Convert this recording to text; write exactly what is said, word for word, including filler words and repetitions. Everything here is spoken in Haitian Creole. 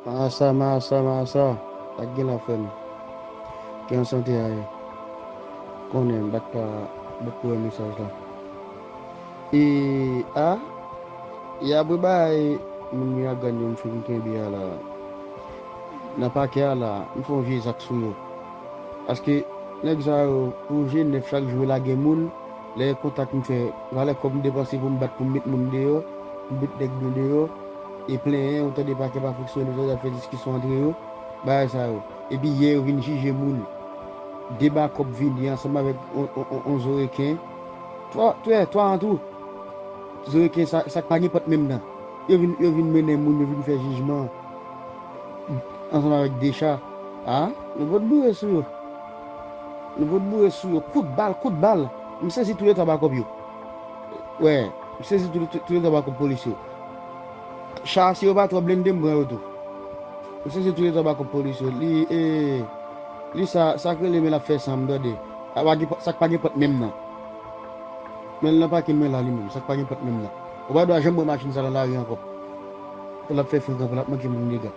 Masa, masa, masa. Sa k gen la, frè m? Ki an sante a ye? Konnen m pa t ka bout pou wè mesaj la. E, a, e apre bagay moun Miragwàn yo m fin kenbe a la, nan pakè a la, m fè yon vye zak sou yo. Paske nèg sa yo, pou je nèf chak jou yo lage moun, lè kontak m fè, valè kòb m depanse pou m bat pou m met moun deyò, pou m met nèg mwen deyò, e plenyen, ou tande pakè pa fonksyone, ou tande y ap fè diskisyon antre yo, bagay sa yo. Epi yè yo vin jije moun. De bakòp vini ansanm avèk on, on, on, on zoreken. Twa, twa, twa an tou. Zoreken sa, sa k pa gen pòt menm nan. Yo vin, yo vin mennen moun, yo vin fè jijman. Ansanm avèk de cha. A, nou pot boure sou yo. Nou pot boure sou yo. Kout bal, kout bal. M sezi toulètwa bakòp yo. Wè, m sezi toulètwa bakòp polis yo. Cha, si yo pa twò blende, m pran yo tou. M sezi toulètwa bakòp polis yo. Li, e, li sa, sa k rele men l ap fè san m tande. Sa k pa gen pòt menm nan. Men l nan pakin mwen la li menm, sa k pa gen pòt menm nan. Ou pa dwa janm wè machin sa nan lari ankò. Pou l ap fè frekan, pou l ap manke moun dega.